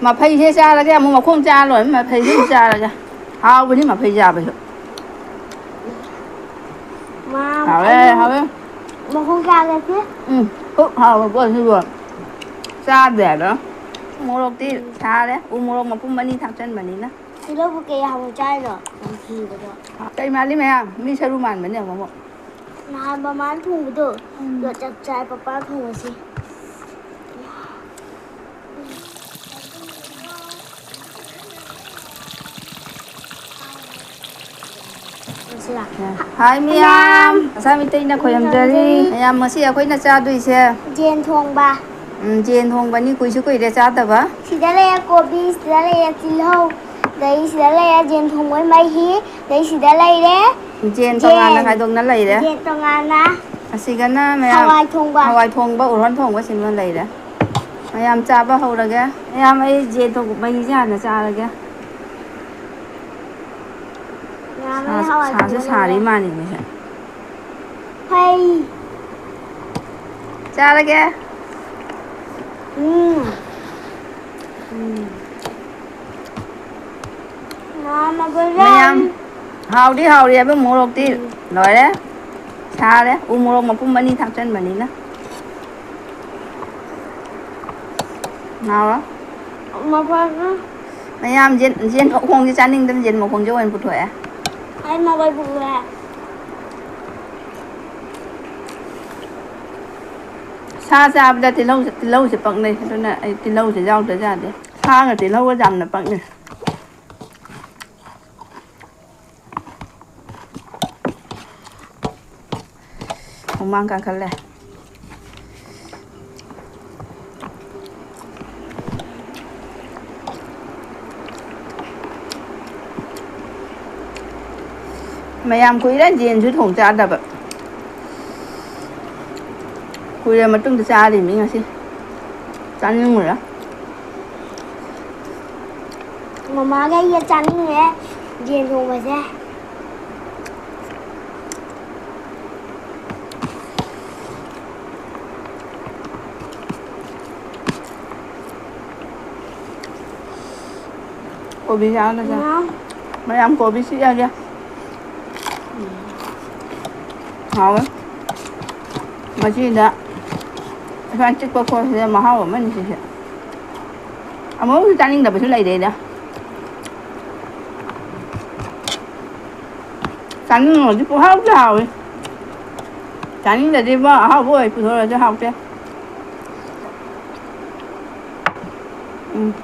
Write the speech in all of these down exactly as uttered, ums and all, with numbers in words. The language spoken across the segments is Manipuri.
ꯃꯐꯩꯁꯦ ꯆꯥꯔꯒꯦ, ꯑꯃꯨꯛ ꯃꯈꯣꯡ ꯆꯥꯔ ꯂꯣꯏꯔꯦ꯫ ꯃꯐꯩꯁꯦ ꯑꯗꯨꯝ ꯆꯥꯔꯒꯦ꯫ ꯍꯥꯎꯕꯅꯤ ꯃꯐꯩ ꯆꯥꯕꯁꯨ꯫ ꯃꯥ, ꯍꯥꯎꯋꯦ, ꯑꯩ ꯍꯥꯎꯋꯦ꯫ ꯃꯈꯣꯡ ꯆꯥꯒꯦ ꯁꯤ꯫ ꯎꯝ, ꯄꯨꯛ ꯍꯥꯎꯕ ꯄꯣꯠꯁꯤꯕꯨ ꯆꯥꯗꯦ ꯍꯥꯏꯕ꯫ ꯃꯣꯔꯣꯛꯇꯤ ꯎꯝ꯫ ꯁꯥꯔꯦ꯫ ꯎ ꯃꯣꯔꯣꯛ ꯃꯄꯨꯝ ꯑꯅꯤ ꯊꯥꯛꯆꯟꯕꯅꯤꯅ꯫ ꯇꯤꯜꯍꯧꯕꯨ ꯀꯌꯥ ꯍꯥꯎꯅ ꯆꯥꯏꯅꯣ? ꯌꯥꯝ ꯊꯤꯕꯗꯣ꯫ ꯀꯩ ꯃꯥꯜꯂꯤ ꯃꯌꯥꯝ? ꯃꯤ ꯁꯔꯨ ꯃꯥꯟꯕꯅꯦ ꯑꯃꯨꯛ ꯑꯃꯨꯛ꯫ ꯅꯍꯥꯟ ꯃꯃꯥꯅ ꯊꯣꯡꯕꯗꯣ, ꯎꯝ꯫ ꯑꯗꯣ ꯆꯞ ꯆꯥꯏ ꯄꯄꯥ ꯊꯣꯡꯕꯁꯤ꯫ ꯍꯥꯏ ꯃꯌꯥꯝ, ꯉꯁꯥ ꯃꯩꯇꯩꯅ ꯈꯣꯏꯔꯝꯖꯔꯤ꯫ ꯃꯌꯥꯝ, ꯉꯁꯤ ꯑꯩꯈꯣꯏꯅ ꯆꯥꯗꯣꯏꯁꯦ ꯌꯦꯟ ꯊꯣꯡꯕ꯫ ꯎꯝ, ꯌꯦꯟ ꯊꯣꯡꯕꯅꯤ, ꯀꯨꯏꯁꯨ ꯀꯨꯏꯔꯦ ꯆꯥꯗꯕ꯫ ꯁꯤꯗ ꯂꯩꯔꯦ ꯀꯣꯕꯤ, ꯁꯤꯗ ꯂꯩꯔꯦ ꯇꯤꯜꯍꯧ, ꯑꯗꯩ ꯁꯤꯗ ꯂꯩꯔꯦ ꯌꯦꯟ ꯊꯣꯡꯕꯒꯤ ꯃꯍꯤ, ꯑꯗꯩ ꯁꯤꯗ ꯂꯩꯔꯦ ꯌꯦꯟ ꯇꯣꯉꯥꯟꯅ ꯌꯦꯟ꯫ ꯈꯥꯏꯗꯣꯛꯅ ꯂꯩꯔꯦ꯫ ꯌꯦꯟ ꯇꯣꯉꯥꯟꯅ꯫ ꯑꯁꯤꯒꯅ ꯃꯌꯥꯝ ꯍꯋꯥꯏ ꯊꯣꯡꯕ꯫ ꯍꯋꯥꯏ ꯊꯣꯡꯕ, ꯎꯔꯣꯟ ꯊꯣꯡꯕ ꯁꯤꯃ ꯂꯩꯔꯦ꯫ ꯃꯌꯥꯝ ꯆꯥꯕ ꯍꯧꯔꯒꯦ꯫ ꯃꯌꯥꯝ ꯑꯩ ꯌꯦꯟ ꯊꯣꯡꯕ ꯃꯍꯤꯁꯦ ꯍꯥꯟꯅ ꯆꯥꯔꯒꯦ꯫ ꯃꯌꯥꯝ ꯑꯩ ꯁꯥꯁꯨ, ꯍꯋꯥꯏ ꯁꯥꯁꯨ ꯊꯣꯡꯕ ꯁꯥꯔꯤ ꯂꯣꯏꯔꯦ꯫ ꯃꯥꯜꯂꯤꯅꯦ꯫ ꯍꯩ꯫ ꯆꯥꯔꯒꯦ꯫ ꯎꯝ꯫ ꯎꯝ꯫ ꯃꯌꯥꯝ, ꯃꯌꯥꯝ꯫ ꯍꯥꯎꯗꯤ ꯍꯥꯎꯔꯤ ꯍꯥꯏꯕ ꯃꯣꯔꯣꯛꯇꯤ ꯎꯝ꯫ ꯂꯣꯏꯔꯦ꯫ ꯁꯥꯔꯦ꯫ ꯎ ꯃꯣꯔꯣꯛ ꯃꯄꯨꯝ ꯑꯅꯤ ꯊꯥꯛꯆꯟꯕꯅꯤꯅ꯫ ꯍꯥꯎꯔꯣ? ꯃꯐꯩꯁꯨ꯫ ꯃꯌꯥꯝ ꯌꯦꯟ, ꯌꯦꯟ ꯃꯈꯣꯡꯁꯦ ꯆꯥꯅꯤꯡꯗꯅ ꯌꯦꯟ ꯃꯈꯣꯡꯁꯦ ꯑꯣꯏꯅ ꯄꯨꯊꯣꯛꯑꯦ꯫ ꯑꯩ ꯃꯐꯩ ꯄꯨꯊꯣꯛꯑꯦ꯫ ꯁꯥ ꯆꯥꯕꯗ ꯇꯤꯜꯍꯧ, ꯇꯤꯜꯍꯧꯁꯦ ꯄꯛꯅꯩ꯫ ꯑꯗꯨꯅ ꯑꯩ ꯇꯤꯜꯍꯧꯁꯦ ꯌꯥꯎꯗ ꯌꯥꯗꯦ꯫ ꯁꯥꯒ ꯇꯤꯜꯍꯧꯒ ꯌꯥꯝꯅ ꯄꯛꯅꯩ꯫ ꯍꯨꯃꯥꯡ ꯀꯥꯡꯈꯠꯂꯦ꯫ ꯃꯌꯥꯝ ꯀꯨꯏꯔꯦ ꯌꯦꯟꯁꯨ ꯊꯣꯡ ꯆꯥꯗꯕ꯫ ꯀꯨꯏꯔ ꯃꯇꯨꯡꯗ ꯆꯥꯔꯤꯃꯤ ꯉꯁꯤ꯫ ꯆꯥꯅꯤꯡꯉꯨꯔꯦ꯫ ꯃꯃꯥꯒ ꯑꯩꯒ ꯆꯥꯅꯤꯡꯉꯦ ꯌꯦꯟ ꯊꯣꯡꯕꯁꯦ꯫ ꯀꯣꯕꯤ ꯆꯥꯒꯗ꯭ꯔꯥ? ꯃꯌꯥꯝ꯫ ꯃꯌꯥꯝ ꯀꯣꯕꯤ ꯆꯤꯛꯑꯒꯦ꯫ ꯍꯥꯎꯋꯦ꯫ ꯃꯁꯤꯗ ꯁꯨꯃꯥꯏꯅ ꯆꯤꯛꯄ ꯈꯣꯠꯄꯁꯦ ꯃꯍꯥꯎ ꯑꯃꯅꯤ ꯁꯤꯁꯦ꯫ ꯑꯃꯨꯛꯁꯨ ꯆꯥꯅꯤꯡꯗꯕꯁꯨ ꯂꯩꯔꯦꯗ꯫ ꯆꯥꯅꯤꯡꯉꯗꯤ ꯄꯨꯍꯥꯎꯗ ꯍꯥꯎꯋꯤ꯫ ꯆꯥꯅꯤꯡꯗꯗꯤ ꯏꯕꯣ, ꯑꯍꯥꯎꯕ ꯑꯣꯏ ꯄꯨꯊꯣꯔꯛꯑꯁꯨ ꯍꯥꯎꯇꯦ꯫ ꯎꯝ꯫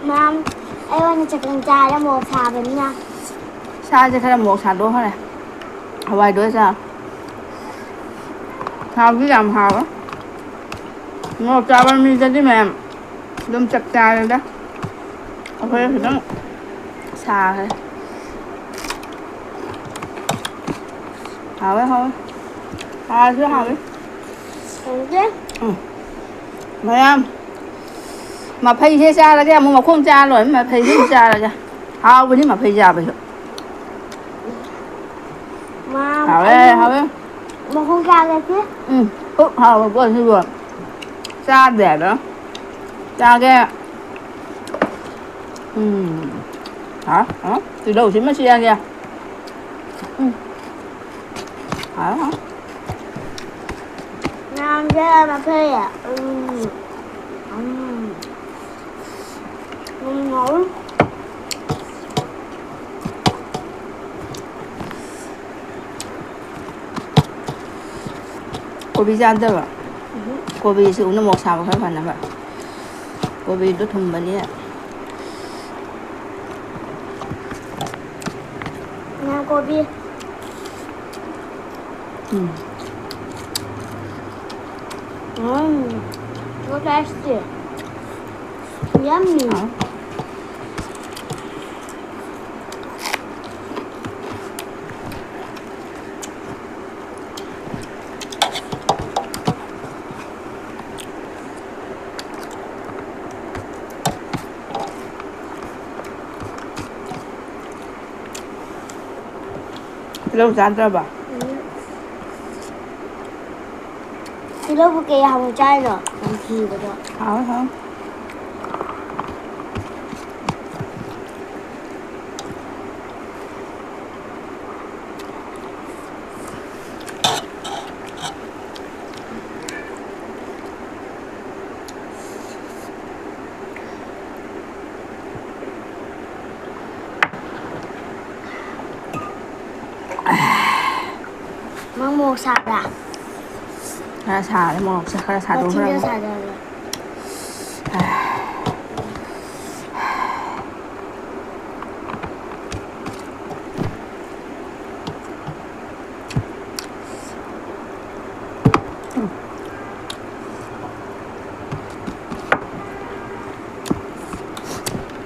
ꯃꯌꯥꯝ, ꯑꯩ ꯑꯣꯏꯅ ꯆꯇꯅꯤ ꯆꯥꯔꯦ, ꯃꯣꯔꯣꯛ ꯁꯥꯕꯅꯤꯅ꯫ ꯁꯥꯁꯦ ꯈꯔ ꯃꯣꯔꯣꯛ ꯁꯥꯗꯣꯛꯈ꯭ꯔꯦ꯫ ꯍꯋꯥꯏꯗꯣ ꯆꯥ꯫ ꯍꯥꯎꯗꯤ ꯌꯥꯝ ꯍꯥꯎꯋꯦ꯫ ꯃꯣꯔꯣꯛ ꯆꯥꯕ ꯃꯤꯗꯗꯤ ꯃꯌꯥꯝ ꯑꯗꯨꯝ ꯆꯞ ꯆꯥꯔꯦꯗ꯫ ꯑꯩꯈꯣꯏ ꯈꯤꯇꯪ ꯁꯥꯈ꯭ꯔꯦ꯫ ꯍꯥꯎꯋꯦ, ꯍꯥꯎꯋꯦ꯫ ꯍꯥꯎꯁꯨ ꯍꯥꯎꯋꯦ꯫ ꯍꯥꯎꯗꯦ꯫ ꯎꯝ꯫ ꯃꯌꯥꯝ, ꯃꯐꯩꯁꯦ ꯆꯥꯔꯒꯦ, ꯑꯃꯨꯛ ꯃꯈꯣꯡ ꯆꯥꯔ ꯂꯣꯏꯔꯦ꯫ ꯃꯐꯩꯁꯦ ꯑꯃꯨꯛ ꯆꯥꯔꯒꯦ꯫ ꯍꯥꯎꯕꯅꯤ ꯃꯐꯩ ꯆꯥꯕꯁꯨ꯫ ꯃꯥ, ꯍꯥꯎꯋꯦ, ꯑꯩ ꯍꯥꯎꯋꯦ꯫ ꯃꯈꯣꯡ ꯆꯥꯒꯦ ꯁꯤ꯫ ꯎꯝ, ꯄꯨꯛ ꯍꯥꯎꯕ ꯄꯣꯠꯁꯤꯕꯨ ꯆꯥꯗꯦ ꯍꯥꯏꯕ꯫ ꯆꯥꯒꯦ꯫ ꯎꯝ꯫ ꯍꯥꯎ, ꯍꯥꯎ꯫ ꯇꯤꯜꯍꯧꯁꯤꯃ ꯆꯥꯒꯦ꯫ ꯎꯝ꯫ ꯍꯥꯎ, ꯍꯥꯎ꯫ ꯃꯌꯥꯝꯁꯦ ꯃꯐꯩ꯫ ꯎꯝ꯫ ꯎꯝ꯫ ꯎꯝ, ꯍꯥꯎꯋꯤ꯫ ꯀꯣꯕꯤ ꯆꯥꯗꯕ? ꯎꯝ꯫ ꯀꯣꯕꯤꯁꯤ ꯎꯅ ꯃꯣꯔꯣꯛ ꯁꯥꯕ ꯈꯔ ꯐꯅꯕ꯫ ꯀꯣꯕꯤꯗꯣ ꯊꯨꯝꯕꯅꯤ꯫ ꯉꯥ ꯀꯣꯕꯤ꯫ ꯎꯝ꯫ ꯎꯝ꯫ What tasty. Yummy. ꯍꯥꯎ꯫ ꯇꯤꯜꯍꯧ ꯆꯥꯗ꯭ꯔꯕ? ꯎꯝ꯫ ꯇꯤꯜꯍꯧꯕꯨ ꯀꯩ ꯍꯥꯎꯅ ꯆꯥꯏꯅꯣ? ꯅꯝꯊꯤꯕꯗꯣ꯫ ꯍꯥꯎꯋꯦ, ꯍꯥꯎꯋꯦ꯫ ꯅꯪ ꯃꯣꯔꯣꯛ ꯁꯥꯕ꯭ꯔꯥ? ꯈꯔ ꯁꯥꯔꯦ, ꯃꯣꯔꯣꯛꯁꯦ ꯈꯔ ꯁꯥꯗꯣꯛꯈ꯭ꯔꯦ ꯃꯆꯤꯟꯗ ꯑꯃꯨꯛ꯫ ꯁꯥꯖꯜꯂꯣ꯫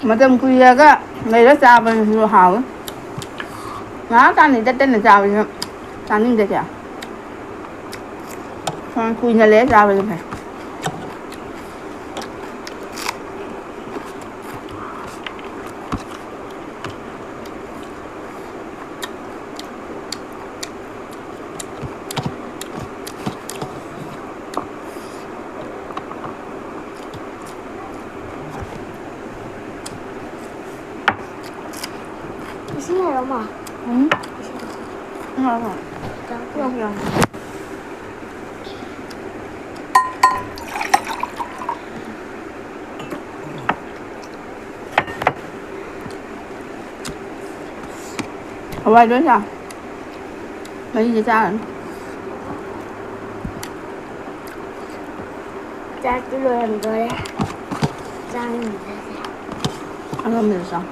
ꯃꯇꯝ ꯀꯨꯏꯔꯒ ꯂꯩꯔ ꯆꯥꯕꯁꯤꯁꯨ ꯍꯥꯎꯋꯤ꯫ ꯉꯥꯏꯍꯥꯛ ꯆꯥꯅꯤ ꯇꯠꯇꯅ ꯆꯥꯕꯁꯤꯅ ꯆꯥꯅꯤꯡꯗꯦ ꯀꯌꯥ꯫ ꯁꯨꯃꯥꯏꯅ ꯀꯨꯏꯅ ꯂꯩꯔ ꯆꯥꯕꯁꯦ ꯐꯩ꯫ ꯏꯁꯤꯡ ꯍꯩꯔꯛꯑꯣ, ꯃꯥ꯫ ꯎꯝ꯫ ꯏꯁꯤꯡ꯫ ꯉꯥꯏꯈꯣ꯫ ꯆꯥꯛ ꯄꯤꯔꯛꯀꯦ, ꯄꯤꯔꯛꯀꯦ꯫ ꯍꯋꯥꯏꯗꯣ ꯆꯥ꯫ ꯃꯍꯤꯁꯦ ꯆꯥꯔꯅꯨ꯫ ꯆꯥꯛꯇꯤ ꯂꯣꯏꯔꯝꯗꯣꯔꯦ꯫ ꯆꯥ ꯉꯝꯗ꯭ꯔꯦ꯫ ꯑꯉꯝꯕꯗꯣ ꯆꯥꯎ꯫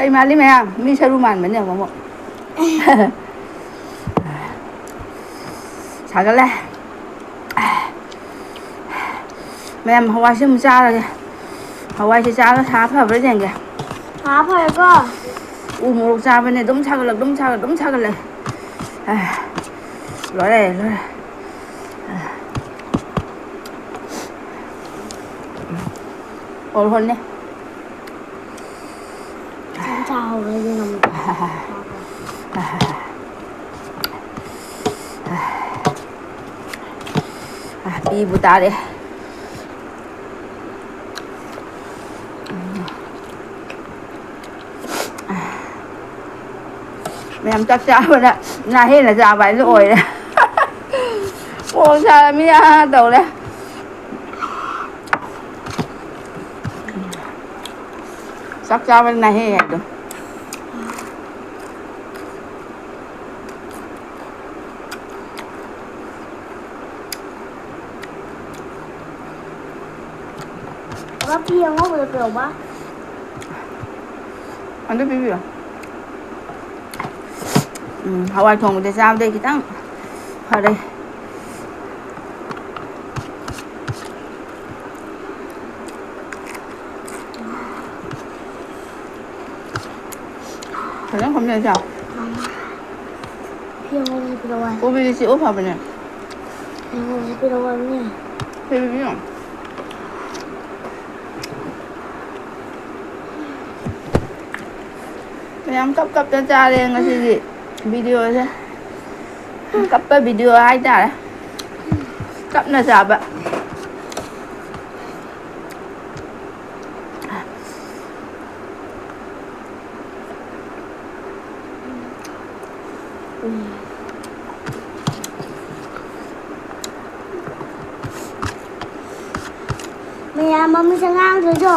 ꯏꯃꯥꯂꯤ ꯃꯌꯥꯝ, ꯃꯤ ꯁꯔꯨ ꯃꯥꯟꯕꯅꯦ ꯑꯃꯨꯛ ꯑꯃꯨꯛ꯫ ꯁꯥꯒꯠꯂꯦ꯫ ꯃꯌꯥꯝ, ꯍꯋꯥꯏꯁꯦ ꯑꯃꯨꯛ ꯆꯥꯔꯒꯦ꯫ ꯍꯋꯥꯏꯁꯦ ꯆꯥꯔꯒ ꯁꯥ ꯐꯕ꯭ꯔꯥ ꯌꯦꯡꯒꯦ꯫ ꯁꯥ ꯐꯔꯦꯀꯣ? ꯎ ꯃꯣꯔꯣꯛ ꯆꯥꯕꯅꯦ, ꯑꯗꯨꯝ ꯁꯥꯒꯠꯂꯛ-, ꯑꯗꯨꯝ ꯁꯥꯒꯠ-, ꯑꯗꯨꯝ ꯁꯥꯒꯠꯂꯛꯑꯦ꯫ ꯑꯦ, ꯂꯣꯏꯔꯦ, ꯂꯣꯏꯔꯦ꯫ ꯑꯣꯜꯍꯣꯜꯅꯦ꯫ ꯆꯥꯛ ꯆꯥꯍꯧꯔꯗꯤ ꯉꯝꯗꯦ꯫ ꯄꯤꯕꯨ ꯇꯥꯔꯦ꯫ ꯃꯌꯥꯝ ꯆꯥꯛ ꯆꯥꯕꯗ ꯉꯥ ꯍꯦꯟꯅ ꯆꯥꯕ ꯍꯥꯏꯗꯣ ꯑꯣꯏꯔꯦ꯫ ꯃꯣꯔꯣꯛ ꯁꯥꯔꯃꯤꯅ ꯇꯧꯔꯦ꯫ ꯆꯥꯛ ꯆꯥꯕꯗ ꯅꯥꯍꯦ ꯍꯥꯏꯗꯣ꯫ ꯕꯕꯥ, ꯐꯤ ꯑꯉꯧꯕꯗꯣ ꯄꯤꯔꯛꯎꯕ꯫ ꯑꯗꯨ ꯄꯤꯕꯤꯌꯣ꯫ ꯎꯝ, ꯍꯋꯥꯏ ꯊꯣꯡꯕꯗ ꯆꯥꯕꯗꯩ ꯈꯤꯇꯪ ꯐꯔꯦ꯫ ꯐꯖꯅ ꯐꯝꯃꯦ ꯏꯆꯥ꯫ ꯐꯤ ꯑꯉꯧꯕꯁꯦ ꯄꯤꯔꯛꯑꯣ ꯍꯥꯏ꯫ ꯀꯣꯕꯤꯗꯤ ꯆꯤꯛꯑꯣ ꯐꯕꯅꯦ꯫ ꯐꯤ ꯑꯉꯧꯕꯁꯦ ꯄꯤꯔꯛꯑꯣ ꯍꯥꯏꯕꯅꯦ꯫ ꯀꯩ ꯄꯤꯕꯤꯌꯣ? ꯃꯌꯥꯝ ꯀꯞ ꯀꯞꯇ ꯆꯥꯔꯦ ꯉꯁꯤꯗꯤ ꯚꯤꯗꯤꯑꯣꯁꯦ꯫ ꯀꯞꯄ ꯚꯤꯗꯤꯑꯣ ꯍꯥꯏꯇꯥꯔꯦ꯫ ꯀꯞꯅ ꯆꯥꯕ꯫ ꯃꯌꯥꯝ ꯑꯃ ꯆꯉꯥꯡꯗꯨꯁꯨ꯫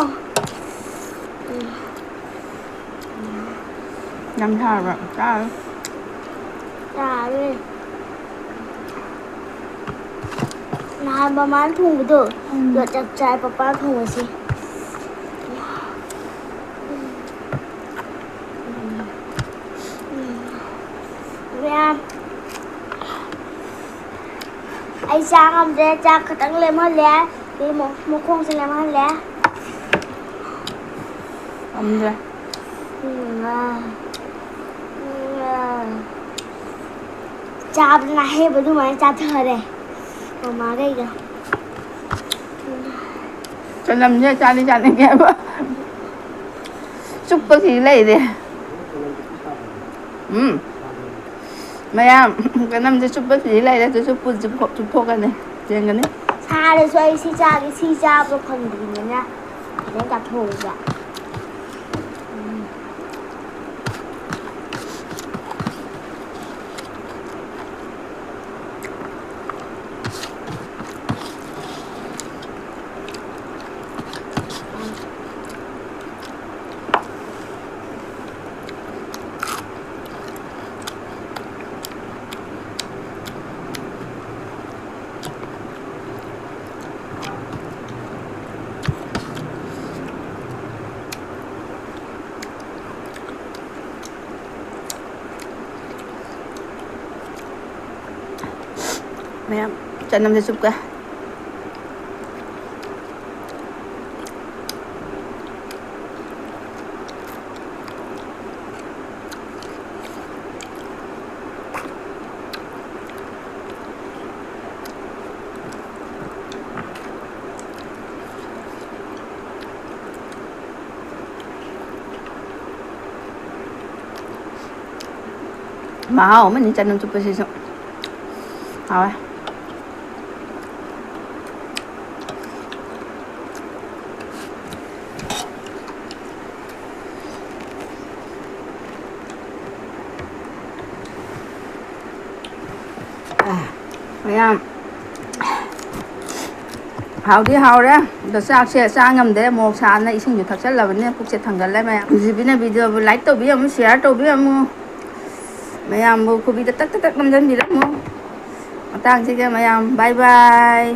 ꯌꯥꯝ ꯁꯥꯕ꯭ꯔꯥ? ꯆꯥꯔꯣꯏ꯫ ꯌꯥꯔꯦ꯫ ꯅꯍꯥꯟ ꯃꯃꯥꯅ ꯊꯣꯡꯕꯗꯣ, ꯎꯝ꯫ ꯑꯗꯣ ꯆꯞ ꯆꯥꯏ ꯄꯄꯥ ꯊꯣꯡꯕꯁꯦ꯫ ꯆꯥ ꯉꯝꯗ꯭ꯔꯦ, ꯆꯥ ꯈꯇꯪ ꯂꯦꯝꯍꯜꯂꯦ꯫ ꯑꯗꯩ ꯃ-, ꯃꯈꯣꯡꯁꯨ ꯂꯦꯝꯍꯜꯂꯦ꯫ ꯉꯝꯗ꯭ꯔꯦ꯫ ꯎꯝ, ꯑꯥ꯫ ꯎꯝ, ꯑꯥ꯫ ꯆꯥꯕꯗꯅ ꯑꯍꯦꯟꯕ ꯑꯗꯨꯃꯥꯏꯅ ꯆꯥꯊꯔꯦ ꯃꯃꯥꯒ ꯑꯩꯒ꯫ ꯆꯅꯝꯁꯦ ꯆꯥꯗꯤ ꯆꯥꯅꯤꯡꯉꯦꯕ꯫ ꯆꯨꯞꯄꯒꯤ ꯂꯩꯔꯦ꯫ ꯎꯝ꯫ ꯃꯌꯥꯝ, ꯆꯅꯝꯁꯦ ꯆꯨꯞꯄꯒꯤ ꯂꯩꯔꯦ꯫ ꯑꯗꯨꯁꯨ ꯄꯨ-, ꯆꯨꯞꯊꯣꯛ-, ꯆꯨꯞꯊꯣꯛꯀꯅꯤ꯫ ꯌꯦꯡꯒꯅꯤ꯫ ꯁꯥꯔꯁꯨ ꯑꯩ ꯁꯤ ꯆꯥꯒꯦ, ꯁꯤ ꯆꯥꯕ ꯐꯪꯗ꯭ꯔꯤꯕꯅꯤꯅ ꯐꯖꯅ ꯆꯥꯊꯣꯛꯎꯕ꯫ ꯎꯝ꯫ ꯃꯌꯥꯝ ꯆꯅꯝꯁꯦ ꯆꯨꯞꯀꯦ꯫ ꯃꯍꯥꯎ ꯑꯃꯅꯤ ꯆꯅꯝ ꯆꯨꯞꯄꯁꯤꯁꯨ꯫ ꯍꯥꯎꯋꯦ꯫ ꯑ, ꯃꯌꯥꯝ ꯍꯥꯎꯗꯤ ꯍꯥꯎꯔꯦ, ꯑꯗꯣ ꯆꯥꯛꯁꯦ ꯆꯥ ꯉꯝꯗꯦ꯫ ꯃꯣꯔꯣꯛ ꯁꯥꯅ ꯏꯁꯤꯡꯁꯨ ꯊꯛꯆꯜꯂꯕꯅꯤꯅ ꯄꯨꯛꯁꯦ ꯊꯟꯒꯠꯂꯦ꯫ ꯃꯌꯥꯝ ꯖꯤꯕꯤꯅ video ꯕꯨ like ꯇꯧꯕꯤꯔꯝꯃꯨ, share ꯇꯧꯕꯤꯔꯝꯃꯨ꯫ ꯃꯌꯥꯝꯕꯨ ꯈꯨꯕꯤꯗ ꯇꯛ ꯇꯛ ꯇꯛ ꯅꯝꯖꯟꯕꯤꯔꯝꯃꯨ꯫ ꯃꯇꯥꯡꯁꯤꯒ ꯃꯌꯥꯝ bye bye꯫